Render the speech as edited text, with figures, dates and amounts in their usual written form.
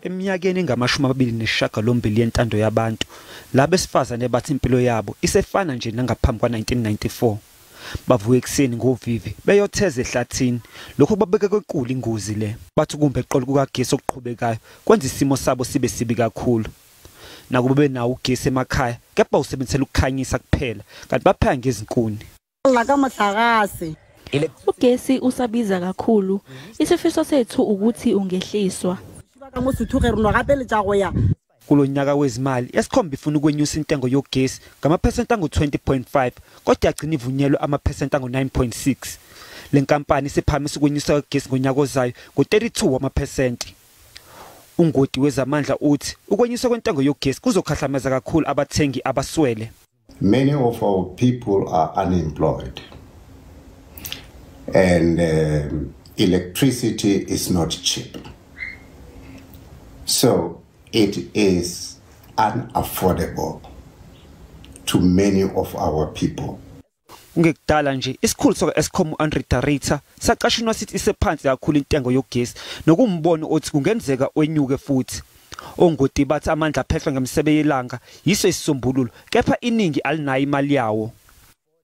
Eminyakeni engama-28 yentando yabantu, labesifazane bathi impilo yabo isefana nje nangaphambi kwa-1994. Bavuka ekuseni ngovivi beyotheza ehlathini. Lokhu babeke kwenkulu ingozi le. Bathi kumbe eqolo kukagesi okuqhubekayo kwenza isimo sabo sibe sibi kakhulu. Nakuba benawo ugesi emakhaya, kepha usebenzisela ukukhanyisa kuphela, kanti bapheka ngezinkuni. Ugesi usabiza kakhulu. Isifiso sethu ukuthi ungehliswa. Kulo nyaka wezimali, Eskom ifuna ukwenyusa intengo yogesi ngamaphesenti angu-20.5, kodwa yagcina ivunyelwe amaphesenti angu-9.6. Le nkampani isiphakamisa ukwenyusa ugesi ngonyaka ozayo ngo-32 wamaphesenti. Ungoti wezamandla uthi ukwenyuswa kwentengo yogesi kuzokhahlameza kakhulu abathengi abaswele. Many of our people are unemployed and electricity is not cheap. So it is unaffordable to many of our people. Kungekudala nje isikhulu saka-Eskom u-Andre de Ruyter saqashunwa sithi isephansi kakhulu intengo yogesi, nokumbono othi kungenzeka wenyuke futhi. Ongoti bathi amandla aphehlwa ngemisebe yelanga yiso isisombululo, kepha iningi alinayo imali yawo.